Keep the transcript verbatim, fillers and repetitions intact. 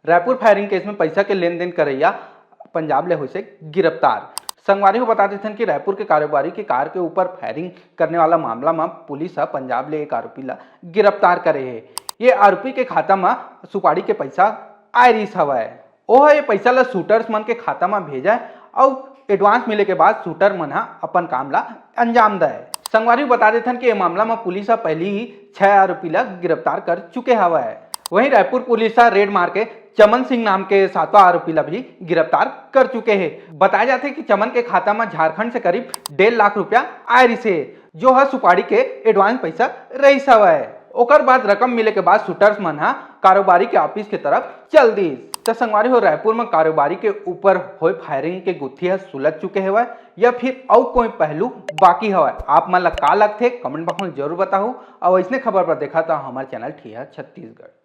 Raipur firing cash में पैसा के लेन देन करैया पंजाब ले होइसे गिरफ्तार। संगवारी हो बता देथन कि रायपुर के कारोबारी के कार के ऊपर फायरिंग करने वाला मामला में पुलिस ह पंजाब ले एक आरोपी ला गिरफ्तार करे हे। ये आरोपी के खाता में सुपारी के पैसा आय रिस हवय। ओह ये पैसा ला शूटर्स मन के खाता में भेजय अउ एडवांस मिले के बाद शूटर मन ह अपन काम ला अंजाम दय। संगवारी बता देथन कि ये मामला में पुलिस ह पहली ही छह आरोपी ला गिरफ्तार कर चुके हवय। वहीं रायपुर पुलिस ह रेड मार के चमन सिंह नाम के सातवां आरोपी ला भी गिरफ्तार कर चुके हे। बताया जाथे कि चमन के खाता में झारखंड से करीब डेढ़ लाख रुपया आय रिसे, जो ह सुपारी के एडवांस पैसा रहिस हवय। ओकर बाद रकम मिले के बाद शूटर्स मन ह कारोबारी के ऑफिस के तरफ चल दिस। त संगवारी हो, रायपुर में कारोबारी के ऊपर होए फायरिंग के गुत्थी ह सुलझ चुके हवय या फिर अउ कोई पहलू बाकी हवय? आप मन ला का लगथे, कमेंट बॉक्स में जरूर बताहू। अउ अइसने खबर पर देखा तो हमारे चैनल ठिया छत्तीसगढ़।